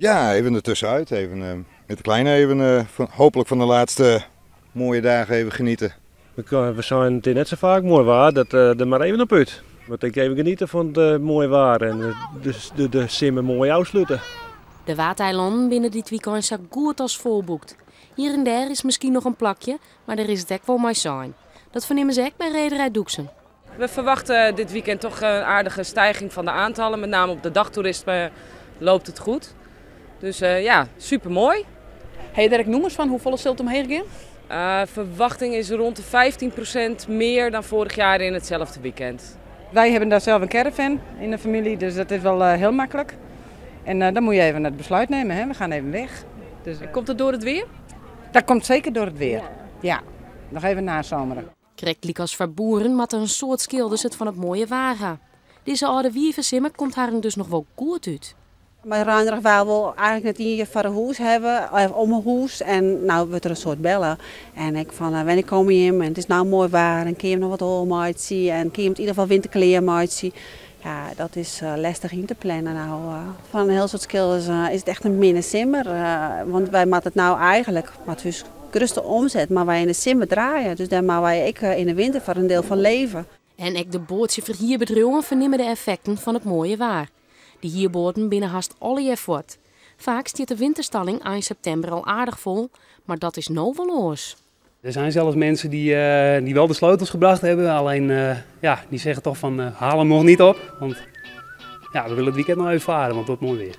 Ja, even ertussenuit. Even met de kleine even hopelijk van de laatste mooie dagen even genieten. We zijn het net zo vaak mooi waar, dat er maar even op uit. Want ik even genieten van het mooie waar en de simmer mooi afsluiten. De Waadeilanden binnen dit weekend zo goed als volboekt. Hier en daar is misschien nog een plakje, maar er is het ook wel mooi zijn. Dat vernemen ze ook bij Rederij Doeksen. We verwachten dit weekend toch een aardige stijging van de aantallen. Met name op de dagtoerisme loopt het goed. Dus ja, super mooi. Hey, Dirk, noem eens van hoeveel zult het omheen gaan? Verwachting is rond de 15% meer dan vorig jaar in hetzelfde weekend. Wij hebben daar zelf een caravan in de familie, dus dat is wel heel makkelijk. En dan moet je even het besluit nemen, hè? We gaan even weg. Dus, komt het door het weer? Dat komt zeker door het weer, ja. Ja. Nog even nazomeren. Krekt als verboeren maar een soort schilders het van het mooie waar. Deze oude wievensimmer komt haar dus nog wel goed uit. Maar Ruinerig wou wel eigenlijk net hier voor een hoes hebben, of om een hoes. En nou wordt er een soort bellen. En ik van, wanneer kom je hem? En het is nou mooi waar. En kun je hem nog wat oormaatje? En kun je hem in ieder geval winterkleren maatje? Ja, dat is lastig in te plannen. Nou, van een heel soort skills is het echt een minne simmer. Want wij moeten het nou eigenlijk, wat dus gerust omzet, maar wij in de simmer draaien. Dus daar maken wij ik in de winter voor een deel van leven. En ik de bootje verhierbedrijven vernemen de effecten van het mooie waar. De hierboten binnen haast alle jaar voort. Vaak staat de winterstalling eind september al aardig vol, maar dat is nou wel oors. Er zijn zelfs mensen die wel de sleutels gebracht hebben, alleen die zeggen toch van haal hem nog niet op, want we willen het weekend nog even varen, want het wordt mooi weer.